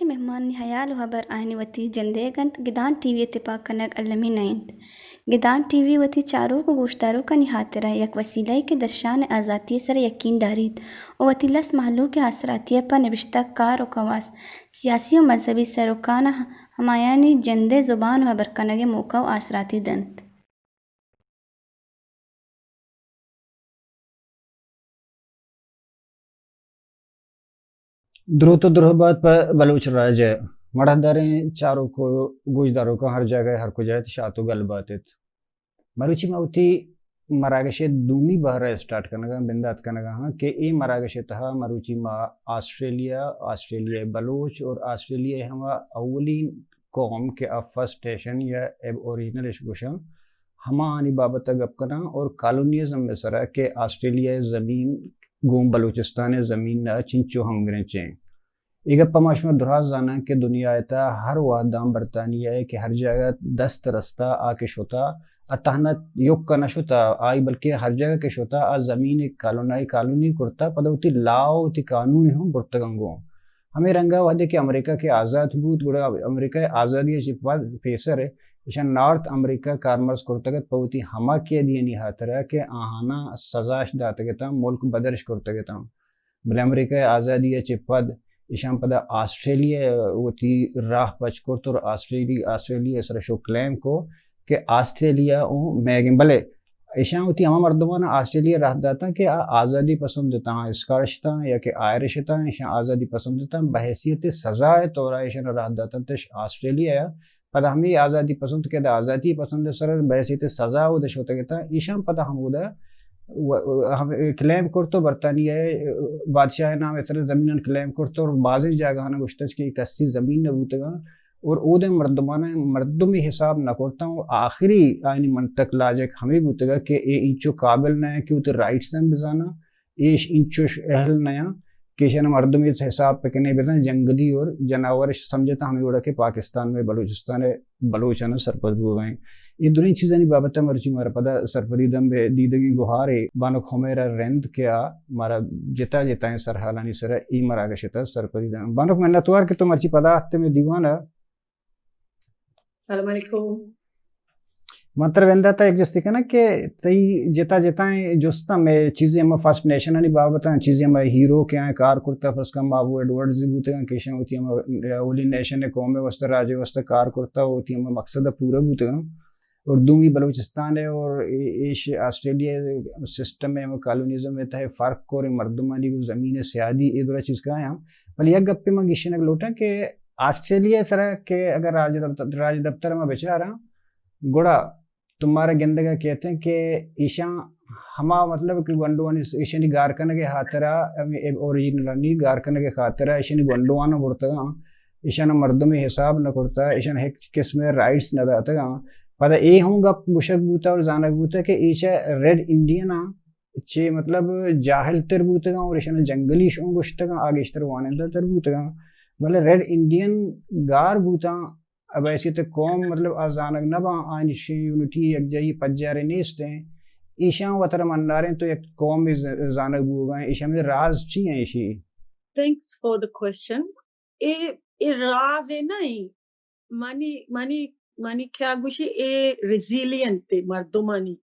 مہمانانی ہیال و ہبر آیانی وتی جندئیگ انت، گدان ٹی وی ء تپاک کنگ المی نہ انت۔ گدان ٹی وی وتی چاروک و گوشداروکانی ہاترا یک وسیلہ یے کہ درشان ء آزاتی ء سرا یقین داریت و وتی لس مہلوک ء آسراتی ء پہ نبشتہ کار و کواس، سیاسی و مذہبی سروکاناں ہمایانی جندئے زبان و ہبر کنگ ء موقع و آسراتی دنت۔ دروت و درہبات پہ بلوچ راج ء۔ مڑاہداریں چاروک و گوشداروکاں ہر جاگہ ء ہر کجا ات شات و گل بات ات۔ مروچی ما وتی مراگش ء دومی بہر ء اسٹارٹ کنگاں، بندات کنگا ہاں کہ اے مراگش ء تہا مروچی ما آسٹریلیا، آسٹریلیا ء بلوچ اور آسٹریلیا ء ہما اولی قوم کہ آ فرسٹ نیشن یا ایب اوریجنل اش گوشاں، ہما آنی بابت ء گپ کناں اور کالونیزم ء سرا کہ آسٹریلیا ء زمین گوں بلوچستان ء زمین ء چنچو ہمگرنچ ایں۔ اے گپ ء ما شما دراہ زاناں کہ دنیا ء تہا ہر وہداں برطانیہ ء کہ ہر جاگہ دست رستا آ کہ شتا، آ تہنا یکہ نہ شتا، آئی بلکہ ہر جاگہ کہ شتا، آ زمین ء کالونائی کالونی کرتا، پدا وتی لاء و وتی قانون ہم برتگاں گوں۔ ہمے رنگا وہدے کہ امریکہ کہ آزات بوت، گڑا امریکہ ء آزادی ء چہ پد پیسر ایشاں نارتھ امریکہ کارمرز کرتگ ات پہ وتی ہما قیدیانی ہاترا کہ آہاناں سزاش داتگ اتاں، ملک بدرش کرتگ اتاں۔ بلے امریکہ ء آزادی ء چہ پد ایشاں پدا آسٹریلیا ء وتی راہ پچ کرت اور آسٹریلی-، آسٹریلیا ء سرا شو کلیم کو کہ آسٹریلیا اوں میگیں۔ بلے ایشاں وتی ہما مردماناں آسٹریلیا راہ داتاں کہ آ آزادی پسند اتاں، اسکاٹش اتاں یا کہ آئرش اتاں، ایشاں آزادی پسند اتاں، بحیثیت سزا ء طور ء ایشاں راہ داتاں تش آسٹریلیا ء۔ پدا ہمے آزادی پسند کہ دا آزادی پسند ء سر بحیثیت سزا اود شوتگ اتاں، ایشاں پدا ہمودا و-، ہم کلیم کرت و برطانیہ ء بادشاہ ء نام ء سر زمیناں کلیم کرت اور بازیں جاگہاں گوشتش کہ اے کسی زمین نہ بوتگاں۔ اور اودے مردماں مردمی حساب نہ کرتاں و آخری آیانی منطق لاجک ہمے بوتگا کہ اے انچو قابل نہ ایں کہ وتی رائٹس ہم بزاناں، ایش انچوش اہل نہ آں کہ ایشاں مردمی حساب پہ کنے بزاں، جنگلی اور جناورش سمجھتاں ہمے وڑا کہ پاکستان میں بلوچستان ء بلوچاں سرپد بوگا ایں۔ اے دریں چیزانی بابت ء مرچی مارا پدا سرپدی دم بہ دیدگیں گہارے بانک حمیرا رند کہ آ مارا جتا جتائیں سرحالانی سرا اے مراگش ء تہ سرپدی دم۔ بانک منتوار کہ تو مرچی پدا آتے میں دیوان ء۔ السلام علیکم۔ من ترا بندات ء یک جستے کناں کہ تئی جتا جتائیں جستاں، مئے چیزے ہما فرسٹ نیشنانی بابت آں، چیزے ہما ہیرو کہ آں کار کرتا، فرض کن مابو ایڈورڈز بوتگاں کہ ایشاں وتی ہما اولی نیشن ء قوم ء واستہ، راج ء واستہ کار کرتا، وتی ہما مقصد ء پورا بوتگاں۔ اور دومی بلوچستان ء اور اے-، ایش آسٹریلیا سسٹم ء ہما کالونیزم ء تہ فرق اور مردمانی گوں زمین ء سیادی اے درا چیز کایاں۔ بلے یک گپے من گشینگ لوٹاں کہ آسٹریلیا ء سرا کہ اگر راج دپتر، راج دپتر ما بچاراں، گڑا تو مارا گندگ ء کیت انت کہ ایشاں ہما مطلب کہ گونڈوانی ایشانی گار کنگ ء ہاترا، ہمے اوریجنلانی گار کنگ ء خاطرا ایشانی گونڈواناں برتگاں، ایشاں مردمے حساب نہ کرتا، ایشاں ہچ قسم ء رائٹس نہ داتگاں۔ پدا اے ہوں گپ گوشگ بوتا اور زانگ بوتا کہ ایشا ریڈ انڈین آں چے مطلب جاہل تر بوتگاں اور ایشاں جنگلی شوں گوشتگاں، آ گیشتر وانندہ تر بوتگاں۔ بلے ریڈ انڈین گار بوتاں، اب ایسی تے قوم مطلب آ زانگ نہ باں، آنی شی یونٹی یکجائی پجارے نیست ہیں۔ ایشاں وتر مناریں تو یک قوم ز-، زانگ بوگا ہیں، ایشاں میں راز چی ہیں ایشی؟ Thanks for the question. اے، اے راز اے نہیں۔ منی، منی، منی کیا گوشی اے ریزیلینٹ اے مردمانی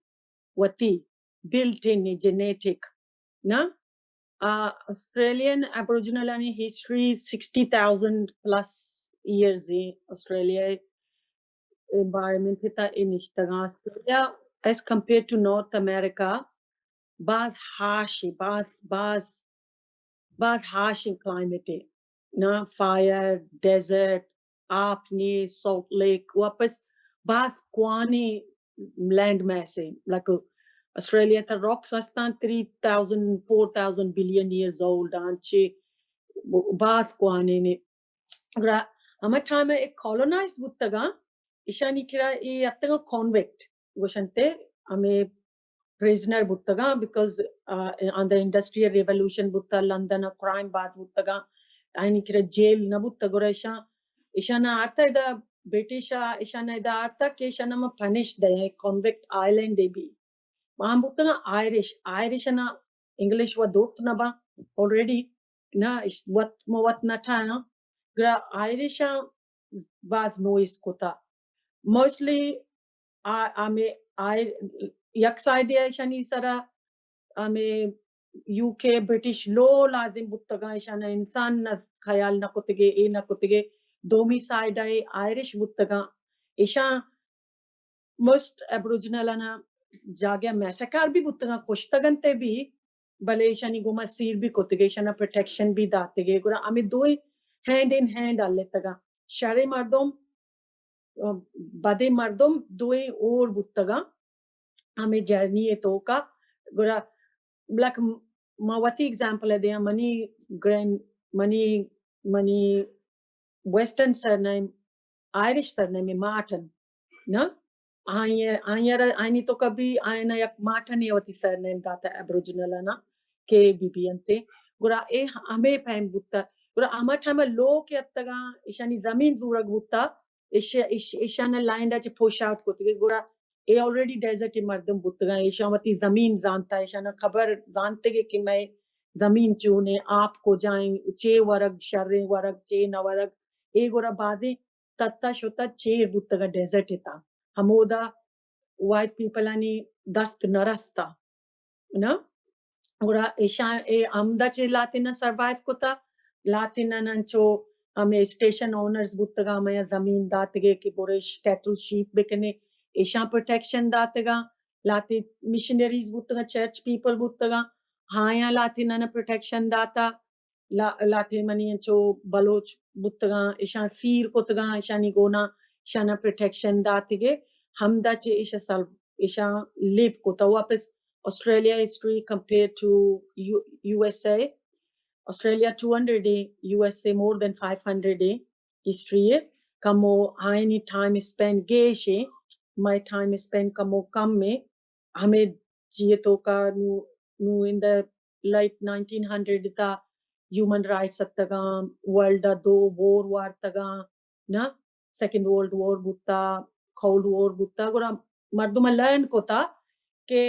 وتی بلٹ ان جینیٹک نا۔ آ، آسٹریلین ایبوریجنل آنی history sixty thousand plus years ایں۔ آسٹریلیا انوائرمنٹ تا اے نشتگاں۔ Australia as compare to north America باز ہارش ایں، باز، باز، باز ہارش ایں کلائمیٹ ایں۔ نا فائر، ڈیزرٹ، آپ نے، سالٹ لیک، واپس باز کوانی لینڈ میس ایں۔ لائک آسٹریلیا تا راکس استان three thousand, four thousand billion years old آں چے باز کوانی نے۔ گڑا ہمے ٹائم ء اے کالونائز بوتگاں، ایشانی کرا اے اتگاں کانوکٹ گوشنتے، ہمے پریزنر بوتگاں، بیکاز، آ، آن دا انڈسٹریل ریولوشن بوتا، لندن ء کرائم باز بوتگاں، آئینی کرا جیل نہ بوتگ، گڑا ایشاں، ایشاں آرتا ادا، برٹش ء ایشاں ادا آرتا کہ ایشاں ما پنش دیں، کانوکٹ آئیلینڈ ء بھی۔ ما ہم بوتگاں آئرش، آئرش نا انگلش و دوست نہ باں، آلریڈی نا، اش-، وت، ما وت نہ ٹھایاں۔ گڑا آئرشاں باز نویس کتا۔ موسٹلی ہمے آئر، یک سائیڈ ءَ ایشانی سرا ہمے یو کے، برٹش لو لازم بوتگاں، ایشانا انسان نہ خیال نہ کتگے، اے نہ کتگے۔ دومی سائیڈ ءَ آئرش بوتگاں، ایشاں مسٹ ایبروجنل آناں جاگہ میسکر بھی بوتگاں، کشتگ انت بھی، بلے ایشانی گوما سیر بھی کتگے، ایشانا پروٹیکشن بھی داتگے۔ گڑا ہمے دوئیں ہینڈ ان ہینڈ ہلتگاں۔ شریں مردم، بدیں مردم دوئیں ہور بوتگاں ہمے جرنی ءِ توکا۔ گڑا لائک ما وتی ایگزامپل ءَ دیاں، منی گرینڈ، منی، منی western surname, Irish surname Martin, نا؟ آئی، آئی را، آئینی توکا بھی آئینا یک مارٹن ءِ وتی سرنیم داتا ایبروجنل آناں کہ بی بی انت۔ گڑا اے ہمے پیم بوتا۔ گڑا ہما ٹائم لو کہ اتگاں، ایشانی زمین زورگ بوتا، ایش، ایش، ایشانا لینڈ ءَ چہ پش آؤٹ کتگے۔ گڑا اے آلریڈی ڈیزرٹ مردم بوتگاں، ایشاں وتی زمین زانتا، ایشانا خبر زانتگے کہ مئے زمین چونیں، آپ کجائیں، چے ورگ، شریں ورگ، چے نہ ورگ۔ اے گڑا بازیں تتا شتا چیر بوتگاں ڈیزرٹ تا، ہمودا وائٹ پیپلانی دست نہ رستا، نا؟ گڑا ایشاں اے ہمدا چہ لاتیناں سروائیو کتا، لاتیناں انچو ہمے اسٹیشن اونرز بوتگاں، ہمے زمین داتگے کہ برش کیٹل شیپ بکنے، ایشاں پروٹیکشن داتگاں۔ لاتے مشنریز بوتگاں، چرچ پیپل بوتگاں، ہایاں لاتیناں پروٹیکشن داتا۔ لا، لاتیں منی انچو بلوچ بوتگاں، ایشاں سیر کتگاں، ایشانی گونا ایشانا پروٹیکشن داتگے۔ ہمدا چہ ایشاں سل، ایشاں لیو کتا۔ واپس Australia history compare to U, U S A. Australia two hundred اے، U S A more than five hundred اے ہسٹری اے۔ کمو آئینی ٹائم اسپینڈ گیش اے، مائی ٹائم اسپینڈ کمو کم اے۔ ہمے چیئے توکا نو، no in the late nineteen hundred تا ہیومن رائٹس اتگاں، ورلڈ ءَ دو وار وارتگاں، نا؟ سیکنڈ ورلڈ وار بوتا، کولڈ وار بوتا، گڑا مردم لرن کتا کہ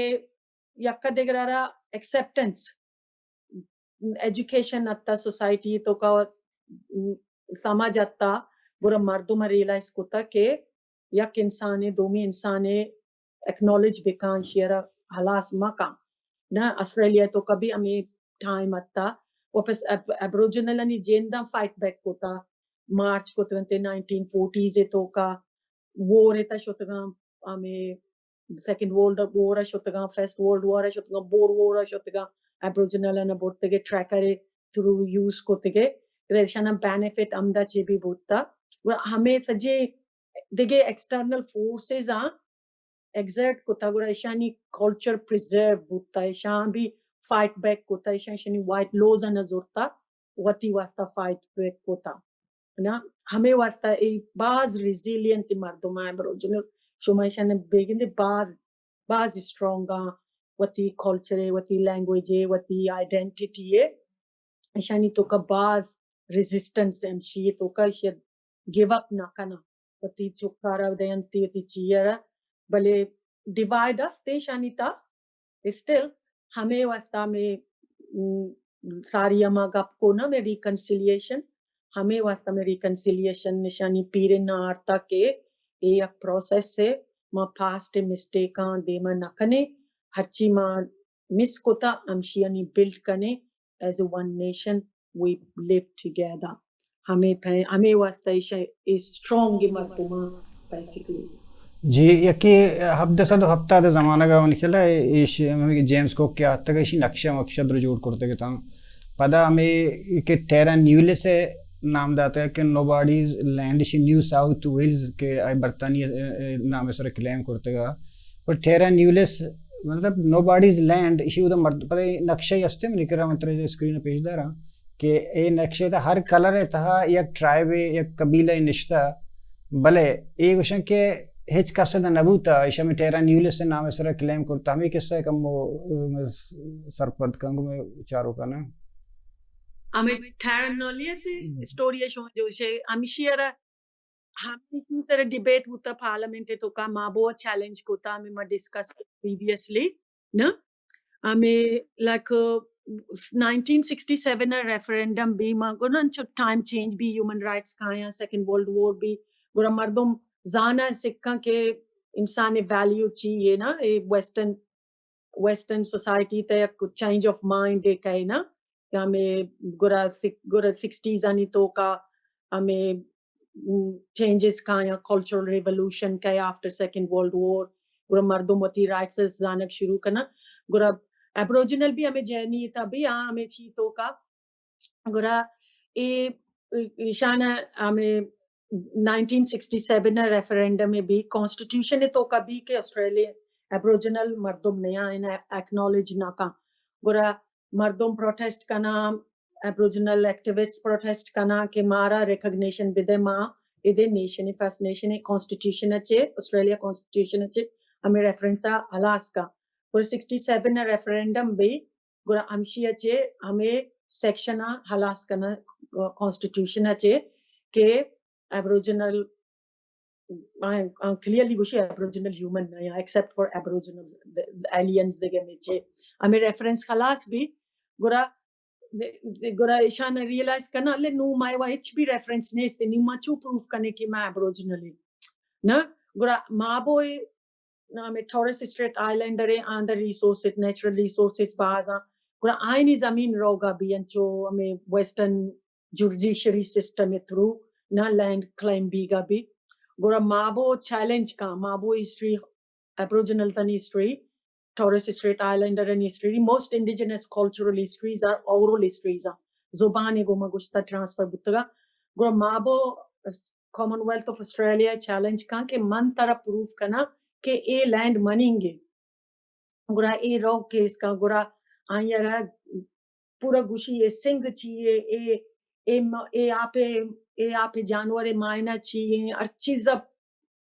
یکا دگرا را ایکسپٹنس، ایجوکیشن اتا سوسائٹی توکا سمجھ اتا، گڑا مردم ریئلائز کتا کہ یک انسانے دومی انسانے اکنالج بکن، شیئرا ہلاس مکن۔ نہ، آسٹریلیا توکا بھی ہمے ٹائم اتا، واپس ایب، ایبروجنلانی جنداں فائٹ بیک کتا، مارچ کتگنتے نائنٹین فورٹیز توکا، وور تا شتگاں، ہمے سیکنڈ ورلڈ وار ءَ شتگاں، فرسٹ ورلڈ وار ءَ شتگاں، بور وار ءَ شتگاں، ایبروجنل ءَ برتگے، ٹریکر ءِ تھرو یوز کتگے، گڑا ایشاناں بینیفٹ ہمدا چہ بھی بوتا۔ گڑا ہمے سجے دگہ ایکسٹرنل فورسز آں ایگزرٹ کتا، گڑا ایشانی کلچر پریزرو بوتا، ایشاں بھی فائٹ بیک کتا، ایشاں ایشانی وائٹ لوز آں نہ زرتا، وتی واسطہ فائٹ بیک کتا۔ نا، ہمے واسطہ اے باز ریزیلینٹ مردم آں ایبروجنل۔ شما ایشاں بیگندے باز، باز اسٹرانگ آں، وتی کلچر ءَ، وتی لینگویج ءَ، وتی آئیڈینٹیٹی ءَ۔ ایشانی توکا باز ریزسٹنس ایں، ہمشی توکا ایشی گیو اپ نہ کناں، وتی چکارا دینتی، وتی چیئرا، بلے ڈیوائیڈ است ایشانی تا۔ اسٹل ہمے واسطہ میں، م، ساری ہما گپ کو نا میں ریکنسیلیشن، ہمے واسطہ میں ریکنسیلیشن نشانی پیرن نہ آرتا کہ اے یک پروسیس ہے، ما پاسٹ مسٹیکاں دیما نہ کنے، ہرچی ما مس کتا ہمشیانی بلڈ کنے، as a one nation we live together۔ ہمے پہ، ہمے واسطہ ایش، اے اسٹرانگ مردماں بیسیکلی۔ جی، یکے ہفدہ سد و ہفتاد زمانگ ءَ من خیال ءَ ایش، ہمے جیمز کوک کہ آتگ، ایشی نقشہ مقشہ در جوڑ کرتگ اتاں۔ پدا ہمے کہ ٹیرا نیولس ءِ نام داتگ کہ نو باڈیز لینڈ، ایشی نیو ساؤتھ ویلز کہ آئی برطانیہ ءِ نام ءِ سر کلیم کرتگ۔ پر ٹیرا نیولس مطلب نو باڈیز لینڈ، ایشی اودا مرد، پدا اے نقشہ ہی ہستے منی کرا، من ترا اسکرین پیش داراں کہ اے نقشے تہا ہر کلر ءِ تہا یک ٹرائب ءِ، یک قبیلہ ءِ نشتہ، بلے اے گوشن کہ ہچ کس ادا نہ بوتا، ایشاں ٹیرا نیولس ءِ نام ءِ سرا کلیم کرتا۔ ہمے قصہ ءَ کمو، ام، سرپد کن گوں مئے چاروکاں۔ ہمے ٹیرا نیولس ءِ ہم۔ اسٹوری ءَ شما جو شے، ہمشی ءَ را ہمے چیز سر ڈیبیٹ بوتا پارلیمنٹ ءِ توکا، مابو ءَ چیلنج کتا، ہمے ما ڈسکس کت پریویسلی نا، ہمے لائک نائنٹین سکسٹی سیون ء ریفرنڈم بی، ما گونا انچو ٹائم چینج بی، ہیومن رائٹس کایاں، سیکنڈ ورلڈ وار بی، گڑا مردم زاناں سکھاں کہ انسان ء ویلیو چی ہے نا، اے ویسٹرن، ویسٹرن سوسائٹی تے یک چینج آف مائنڈ اے کئے نا، کہ ہمیں گڑا سک-، گڑا سکسٹیز آنی توکا ہمیں، م، چینجز کایاں، کلچرل ریولوشن کئے آفٹر سیکنڈ ورلڈ وار، گڑا مردم وتی رائٹس زانگ شروع کنا، گڑا ایبروجنل بھی ہمیں جرنی تھا بھی، ہاں، ہمیں چی توکا گڑا اے، ایشان ء ہمیں نائنٹین سکسٹی سیون ء ریفرنڈم ء بھی، کانسٹیٹیوشن ء توکا بھی کہ آسٹریلیا ایبروجنل مردم نیا ان، ایکنالج نہ کن۔ گڑا مردم پروٹیسٹ کنا، ایبروجنل ایکٹیوسٹ پروٹیسٹ کنا کہ مارا ریکگنیشن بدے، ما ادے نیشن، فرسٹ نیشن ء کانسٹیٹیوشن ء چے، آسٹریلیا کانسٹیٹیوشن ء چے ہمیں ریفرنس ء ہلاس کا۔ گڑا سکسٹی سیون ء ریفرنڈم بھی گڑا ہمشی ء چے ہمے سیکشن ء ہلاس کناں کانسٹیٹیوشن ء چے کہ ایبروجنل، آ، آ، کلیئرلی گوشی ایبروجنل ہیومن نہ یا، ایکسپٹ فار ایبروجنل ایلینز دگہ میں چے ہمے ریفرنس خلاص بھی۔ گڑا، گڑا ایشان ریئلائز کنا لے نو مائے وا ہچ بھی ریفرنس نیست، نو ما چو پروف کنے کہ ما ایبروجنل ہیں نا۔ گڑا مابو ہمے ٹورس اسٹریٹ آئلینڈر ء آندر ریسورسز، نیچرل ریسورسز باز آں۔ گڑا آئینی زمین روگا بھی انچو ہمے ویسٹرن جوڈیشری سسٹم ء تھرو نہ لینڈ کلیم بیگا بھی۔ گڑا مابو چیلنج کاں، مابو ہسٹری، ایبروجنلز آنی ہسٹری، ٹورس اسٹریٹ آئلینڈر آنی history, most indigenous cultural histories are oral histories آں۔ زبان ء گوما گوشتا ٹرانسفر بوتگا۔ گڑا مابو کامن ویلتھ آف آسٹریلیا ء چیلنج کاں کہ من ترا پروف کناں کہ اے لینڈ منی انگے۔ گڑا اے رو کیس کاں، گڑا آئی ء را پورا گوشی اے سنگ چی اے، اے، اے م-، اے آپ ء، اے آپ ء جانور ء معائنہ چی ایں، ہر چیز ء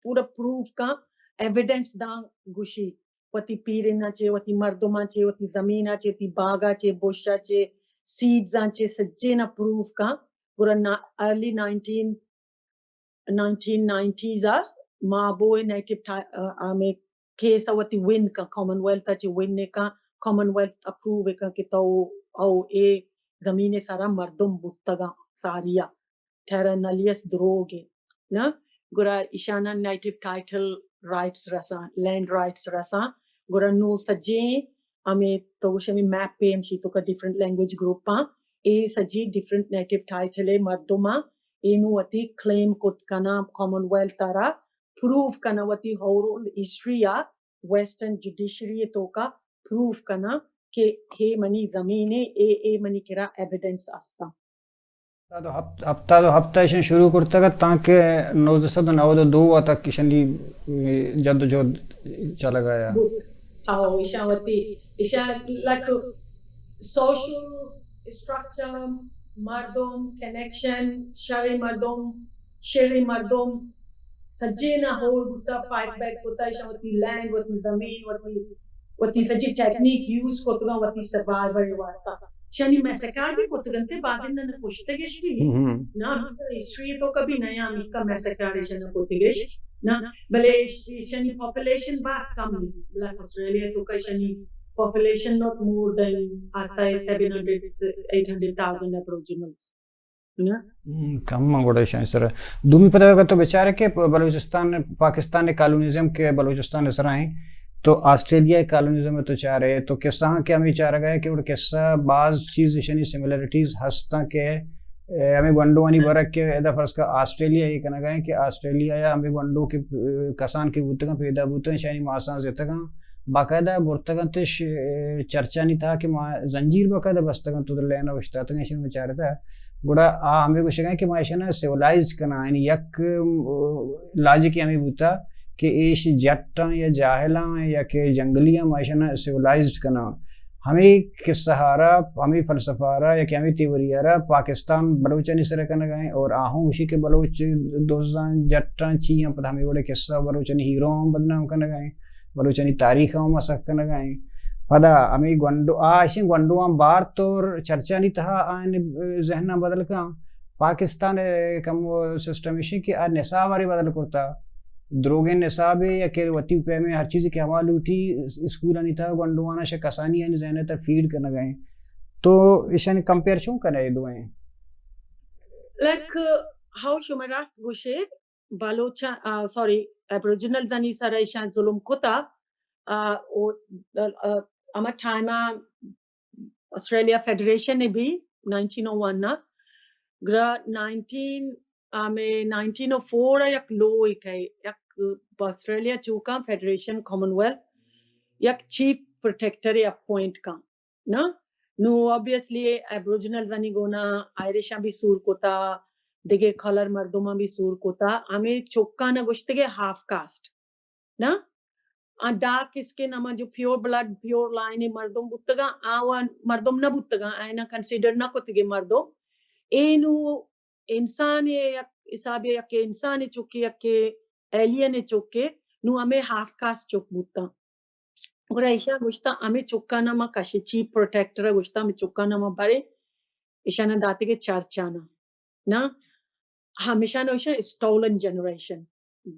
پورا پروف کاں، ایویڈنس داں گوشی، وتی پیریناں چے، وتی مردماں چے، وتی زمیناں چے، وتی باغاں چے، بشاں چے، سیڈزاں چے، سجیناں پروف کاں۔ گڑا نا-، ارلی نائنٹین نائنٹین نائنٹیز ء مابو ء نیٹو ٹا-، ء ہمے کیس ء وتی ون کن، کامن ویلتھ ء چہ ون کن، کامن ویلتھ اپروو کن کہ تو او اے زمین ء سرا مردم بوتگاں ساری ء، ٹیرا نلیس دروگ ء نا، گڑا ایشاناں نیٹو ٹائٹل رائٹس رساں، لینڈ رائٹس رساں، گڑا نوں سجیں ہمے تو گوش ہمے میپ پہ ہمشی تو کا ڈفرنٹ لینگویج گروپ آں، اے سجی ڈفرنٹ نیٹو ٹائٹل ء مردم آں، اے نوں وتی کلیم کت کناں کامن ویلتھ ء را پروف کناں، وتی اورل ہسٹری ء ویسٹرن جوڈیشری ء توکا پروف کناں کہ ہے منی زمین ء، اے، اے منی کرا ایویڈنس استاں۔ ہفتاد و ہپت، ہفتاد و ہپت ء ایشاں شروع کرتگ ات تانکہ نوزدہ سد و نود و دو ء تک ایشانی، اے، جد و جہد چلگ ء آیا۔ ہاؤ، ایشاں وتی، ایشاں لائک سوشل اسٹرکچر، مردم، کنیکشن، شریں مردم، شریں مردم، سجین ء ہول بوتا، فائٹ بیک کتا، ایشاں وتی لینڈ، وتی زمین، وتی، وتی سجی ٹیکنیک یوز کتگاں وتی سروائیول واسطہ۔ ایشانی میسکار بھی کتگنتے، بازن نہ کشتگش بھی۔ ہم۔ نا، ہسٹری تو کبھی نیا امریکہ میسکار ایشان کتگش۔ نا، بلے ایش-، ایشانی پاپولیشن بہت کم ہے۔ بلے آسٹریلیا تو کا ایشانی پاپولیشن not more than، آتا ہے، seven hundred, eight hundred thousand ابوریجنلز۔ نا؟ ہم، کم آں گڑا ایشانی سر۔ دومی پدا اگر تو بچارے کہ بلوچستان، پاکستان کالونیزم کہ بلوچستان سرا ہیں، تو آسٹریلیا کالونیزم تو چارے، تو قصہ ہاں کہ ہمیں چارگا ہے کہ گڑا قصہ باز چیز ایشانی سملرٹیز ہستاں کہ، اے، ہمیں گونڈوانی برک کہ ادا فرض کا آسٹریلیا یہ کنگا ہے کہ آسٹریلیا یا ہمیں گونڈو کے، اے، کسان کے بوتگاں پیدا بوتگاں، ایشانی ماساں زتگاں، باقاعدہ برتگ انت اش، اے، چرچانی تہا کہ ما زنجیر باقاعدہ بستگ انت، تو لین اوشتاتگ ایشان ما چارتا۔ گڑا آ ہمیں گوشگ ء کہ ما ایشان سیولائزڈ کناں، یعنی یک، ام، لاجک ہمیں بوتا کہ ایش جٹاں یا جاہلاں یا کہ جنگلیاں، ما ایشان سیولائزڈ کناں۔ ہمیں قصہ ہارا، ہمیں فلسفہ ہارا یا کہ ہمیں تھیوری ہارا پاکستان بلوچانی سر کنگا ہیں اور آہوں گوشی کہ بلوچ دزاں جٹاں چی ہیں، پتہ ہمیں وڑے قصہ بلوچانی ہیرو ہم بدنام کنگا ہیں۔ بلوچانی تاریخ ء مسخ کنگ ء انت۔ پدا ہمے گونڈو، آ اشیں گونڈواں بارت اور چرچانی تہا آیانی ذہناں بدل کن۔ پاکستان ء کمو سسٹم اشیں کہ آ نصاب ء بدل کرتا۔ دروگیں نصابے یا کہ وتی پیمیں ہر چیزے کہ ہما لوٹی اسکولانی تہا گونڈوانا شہ کسانی آیانی ذہن ء تہ فیڈ کنگ ء انت۔ تو ایشانی کمپیئر چون کنے اے دوئیں؟ لائک، ہاؤ شما راست گوشے، بلوچاں، آ، سوری، ایبوریجنلزانی سرا ایشاں ظلم کتا، آ، او، آ، ہما ٹائم آ آسٹریلیا فیڈریشن بی نائنٹین او ون نا، گڑا نائنٹین، آ، میں نائنٹین او فور یک لو کئے، یک آسٹریلیا چوکاں فیڈریشن کامن ویلتھ یک چیف پروٹیکٹر اپوائنٹ کن۔ نا؟ نو، آبویسلی ایبوریجنلزانی گونا آئرشاں بھی سور کتا، دگہ کلر مردماں بھی سور کتا، ہمیں چکاں نہ گوشتگے ہاف کاسٹ۔ نا؟ آ ڈارک اسکن، ہما جو پیور بلڈ، پیور لائن مردم بوتگا، آوان مردم نہ بوتگا، آئینا کنسیڈر نہ کتگے مردم۔ اے نو انسان یک حساب یک انسان چکے، یک ایلین چکے، نو ہمیں ہاف کاسٹ چک بوتاں۔ گڑا ایشاں گوشتاں، ہمے چکانا ما کشے، چیف پروٹیکٹر گوشتاں، ہمے چکانا ما برے، ایشانا داتگے چرچانا۔ نا، ہمیشانا ایشاں اسٹولن جنریشن،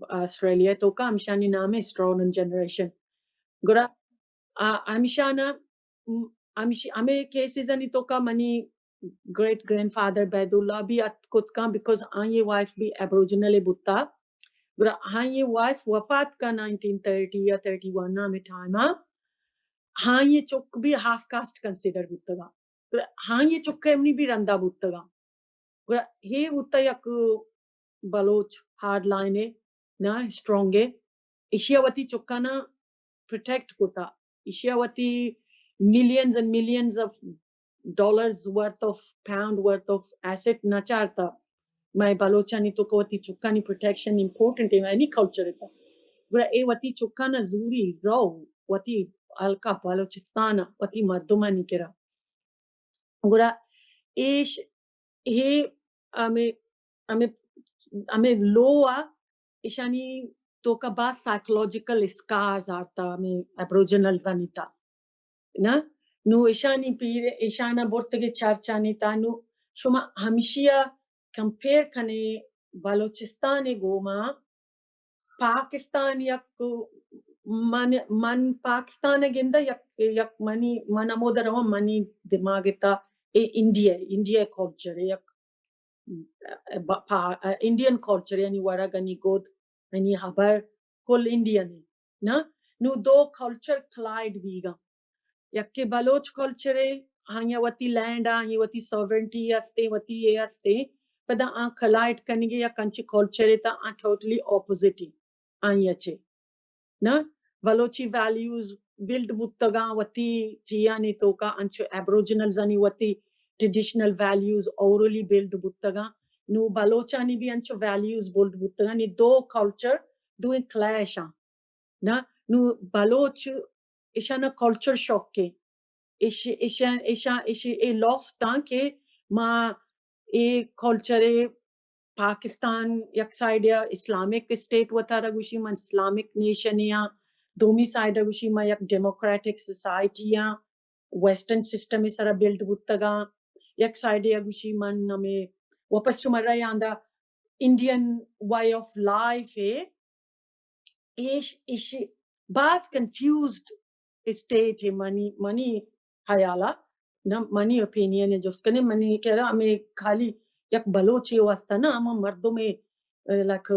آسٹریلیا توکا ہمیشانی نام ہے اسٹولن جنریشن۔ گڑا، آ، ہمیشانا، م، ہمیش-، ہمے کیسز انی توکا منی گریٹ گرینڈ فادر بیداللہ بھی ات کت کن، بیکاز آئی وائف بھی ایبوریجنل بوتا۔ گڑا آئی وائف وفات کا نائنٹین تھرٹی یا تھرٹی ون ہمے ٹائم آ، آئی چک بھی ہاف کاسٹ کنسیڈر بوتگا۔ گڑا آئی چک منی بھی رندا بوتگا۔ گڑا ہے بوتا یک بلوچ ہارڈ لائن ہے، نا اسٹرانگ ہے۔ ایشیا وتی چکانا پروٹیکٹ کتا۔ ایشیا وتی millions and millions of dollars worth of, pound worth of asset نہ چارتا۔ مئے بلوچانی توکا وتی چکانی پروٹیکشن امپورٹنٹ ہے، اینی کلچر ہے۔ گڑا اے وتی چکانا زوری رو وتی حلقہ بلوچستان وتی مردمانی کرا۔ گڑا ایش، ہے ہمیں، ہمیں، ہمیں لو آ ایشانی توکا باز سائیکولوجیکل اسکارز آرتا ہمیں ایبوریجنلزانی تا۔ نا؟ نو ایشانی پیر، ایشانا برتگے چرچانی تا۔ نو شما ہمشیا کمپیئر کنے بلوچستان گوما پاکستان یک، من، من پاکستان گندہ یک، یک منی، من ہمودا رواں، منی دماغ تا اے انڈیا، انڈیا کلچر یک ب-، پا-، انڈین کلچر، یعنی ورگ انی گد، انی ہبر، کل انڈین ہے۔ نا؟ نو دو کلچر کلائیڈ بیگا۔ یکے بلوچ کلچر ہے، آیا وتی لینڈ آ، آیا وتی ساورنٹی ہستے، وتی اے ہستے، پدا آ کلائیڈ کنگے یا کنچے کلچر ہے تا آ ٹوٹلی اپوزٹ ہے۔ آئی چے نا، بلوچی ویلیوز بلڈ بوتگاں وتی چیانی توکا، انچو ایبوریجنلزانی وتی ٹریڈیشنل ویلیوز اورلی بلڈ بوتگاں۔ نو بلوچانی بھی انچو ویلیوز بلڈ بوتگاں۔ نی دو کلچر دوئیں کلیش آں۔ نا، نو بلوچ ایشانا کلچر شاک کے۔ ایش، ایشان، ایشان، ایش اے لوف تاں کہ ما اے کلچر پاکستان یک سائیڈ یا اسلامک اسٹیٹ وتارا گوشی، من اسلامک نیشن یا، دومی سائیڈ گوشی ما یک ڈیموکریٹک سوسائٹی یا، ویسٹرن سسٹم سرا بلڈ بوتگا، یک سائیڈ یا گوشی من ہمیں واپس شمارا یاندا انڈین وے آف لائف ہے، ایش، ایش باز کنفیوزڈ اسٹیٹ ہے منی، منی خیالا، نہ منی اوپینین ہے جست کنے، منی کہہ رہا ہمیں خالی یک بلوچے واسطہ نہ، ہما مردم ہے، لائک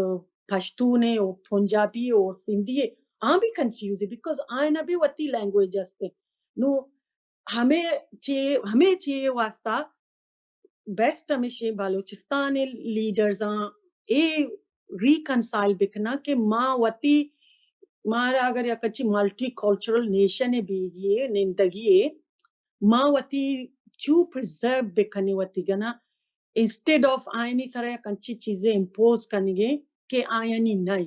پشتون ہے اور پنجابی ہے اور سندھی ہے، آ بھی کنفیوز ہے، بیکاز آئینا بھی وتی لینگویج ہستے۔ نو ہمیں چی، ہمیں چی واسطہ بیسٹ ہمیشیں بلوچستان لیڈرز آں اے ریکنسائل بکناں کہ ما وتی، مارا اگر یک انچی ملٹی کلچرل نیشن بیگی ہے، نندگی ہے، ما وتی چو پرزرو بکنیں وتی گنا، انسٹیڈ آف آئینی سرا یک انچی چیزیں امپوز کنگے کہ آئینی نئے۔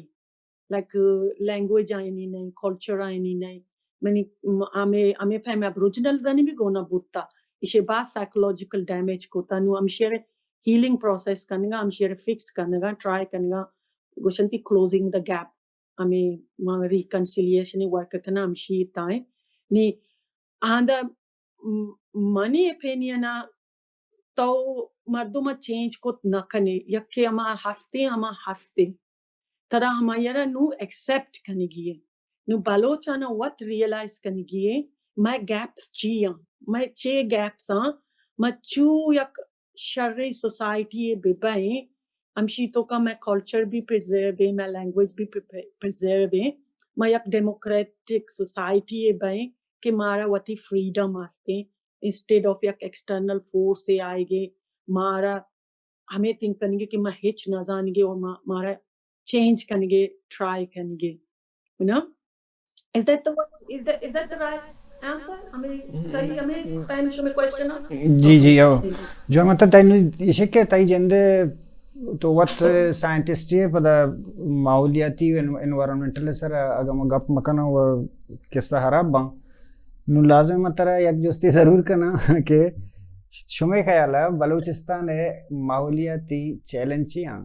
لائک، لینگویج آئینی نئے، کلچر آئینی نئے۔ منی، م-، ہمے، ہمے پیم ابروجنلز آنی بھی گونا بوتا۔ ایشی باز سائیکولوجیکل ڈیمیج کوتا۔ نو ہمشیرے ہیلنگ پروسیس کنگا، ہمشیرے فکس کنگا، ٹرائی کنگا، گوشنتی کلوزنگ دا گیپ۔ ہمے ما ریکنسیلیشن ورک کنا ہمشی تائیں۔ نی آندا م-، منی اوپینین ء تو مردم ء چینج کت نہ کنے، یکے ہما ہستیں، ہما ہستیں۔ ترا ہمایرا نو ایکسپٹ کنگی ہے۔ نو بلوچانا وت ریئلائز کنگی ہے۔ مئے گیپس چی آں؟ مئے چے گیپس آں؟ ما چو یک شریں سوسائٹی ء بہ بئیں، ہمشی توکا مئے کلچر بھی پرزرو ایں، مئے لینگویج بھی پرزرو ایں۔ ما یک ڈیموکریٹک سوسائٹی ء بئیں کہ مارا وتی فریڈم ہستیں، انسٹیڈ آف یک ایکسٹرنل فورس ء آئیگے، مارا ہمے تھنک کنگے کہ ما ہچ نہ زانگے اور ما، مارا چینج کنگے، ٹرائی کنگے۔ You know? Is that the one? Is that, is that the right answer? ہمے صحیح، ہمے پین شمے کوشچن ہے؟ جی، جی، او۔ جی۔ جو مطلب تئی نو ایشی کہ تئی جندے تو وت سائنٹسٹ ئے، پدا ماحولیاتی و انوائرمنٹل سر اگاں ما گپ مکناں و قصہ خراب باں۔ نوں لازم من ترا یک جستے ضرور کناں کہ شمئے خیال ء بلوچستان ء ماحولیاتی چیلنج چی آں؟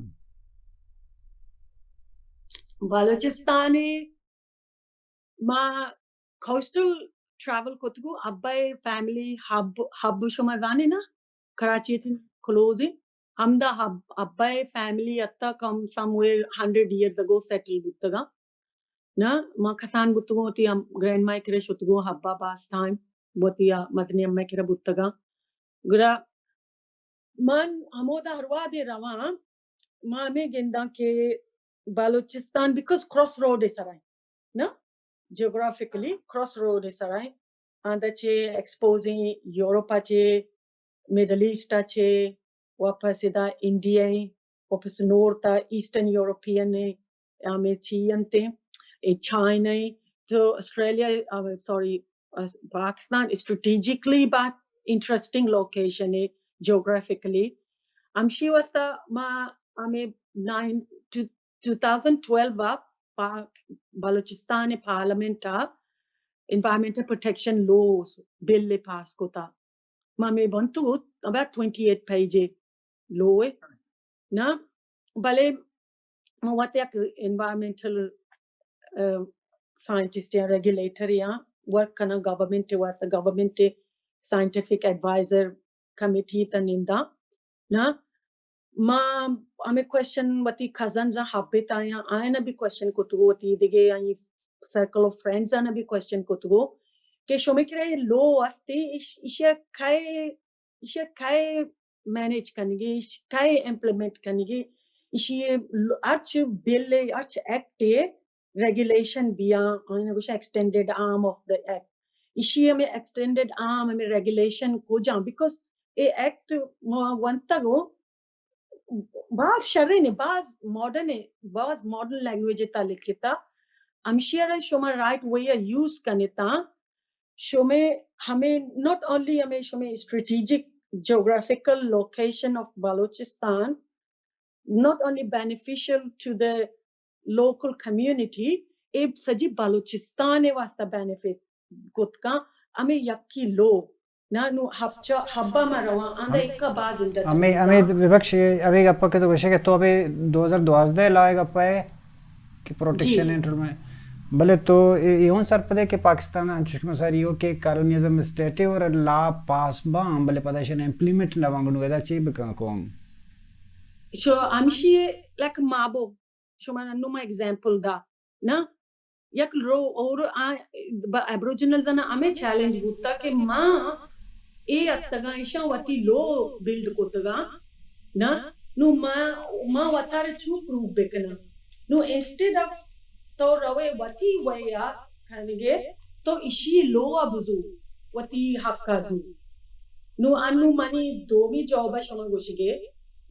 بلوچستان ء ما کوسٹل ٹریول کتگو، ابا ء فیملی ہب، ہب شما زانے نا، کراچی ء چہ کلوز ء، ہمدا ہب، ابا ء فیملی اتک، ہم some where hundred years ago settle بوتگاں۔ نا، ما کسان بوتگوں، وتی ام-، گرینڈ مائی کرا شتگوں، ہبا باز ٹائم وتی آ مزنیں امئے کرا بوتگاں۔ گڑا من ہمودا ہر وہدے رواں، ما ہمے گنداں کہ بلوچستان، بیکاز کراس روڈ ء سرا ایں، نا، جیوگرافیکلی کراس روڈ ء سرا ایں۔ آندا چہ ایکسپوز ایں یورپ ء چہ، مڈل ایسٹ ء چہ، واپس ادا انڈیا ایں، واپس نارتھ ء ایسٹرن یورپین ایں، ہمے چی انت ایں، اے چائنا ایں، تو آسٹریلیا، آ، سوری، آ، پاکستان اسٹریٹجیکلی بہت انٹرسٹنگ لوکیشن ایں جیوگرافیکلی۔ ہمشی واسطہ ما ہمیں nine, two, two thousand twelve ء پا-، بلوچستان پارلیمنٹ ء environmental protection law bill pass کتا۔ ما ہمیں بنتو about twenty eight page law اے نا، بلے ما وت یک انوائرمنٹل، آ، سائنٹسٹ یا ریگولیٹر یا ورک کناں گورنمنٹ ء واسطہ، گورنمنٹ ء سائنٹیفک ایڈوائزر کمیٹی تہ ننداں نا۔ ما ہمیں کوشچن وتی کزنز آں، ہبت آیاں، آیاں بھی کوشچن کتگو، وتی دگہ آئی سرکل آف فرینڈز آں بھی کوشچن کتگو کہ شمے کرا اے لو ہستے، ایش-، ایشی ء کئے، ایشی ء کئے مینج کنگے، ایش کئے امپلیمنٹ کنگے، ایشی ء ل-، ہرچ بل ء، ہرچ ایکٹ ء ریگولیشن بیاں، آئین گوشاں ایکسٹینڈڈ آرم آف دا ایکٹ۔ ایشی ہمیں ایکسٹینڈڈ آرم، ہمیں ریگولیشن کجاں؟ بیکاز اے ایکٹ ما ونتگو، باز شرین ء، باز ماڈرن ء، باز ماڈرن لینگویج ء تہ لکھتا۔ ہمشی ء را شما رائٹ وے ء یوز کنتا۔ شمے ہمیں، ناٹ اونلی ہمیں شمے strategic geographical location of Balochistan, not only beneficial to the local community, اے سجی بلوچستان ء واسطہ بینیفٹ کت کن۔ ہمیں یکی لو نا، نو ہب چا ہبا ما رواں، آندا ایکا باز انڈسٹری ہمیں، ہمیں ببخش، ہمیں گپا کہ تو گوشے کہ تو ابھی دو ہزار دوازدہ لائے گپا ہے کہ پروٹیکشن جی۔ انٹر میں، بلے تو اے، اے ہوں سرپدے کہ پاکستان انچوش کہ مساری ہو کہ کالونیزم اسٹیٹ ہے اور لا پاس باں، بلے پدا ایشان امپلیمنٹ نہ باں، گنو ادا چی بکن قوم؟ شو ہمشی لک مابو، شما ننو ما ایگزامپل دا نا، یک رو اور آ، ب-، ایبروجنلز نا ہمیں چیلنج بوتا کہ ما اے اتگاں، ایشاں وتی لو بلڈ کتگاں نا، نو ما، ما وتارا چو پروو بکناں؟ نو انسٹیڈ آف تو روے وتی وے آ کنگے، تو اشی لو آ بزو، وتی حق آ زو۔ نو انو منی دومی جاب ء شما گوشگے،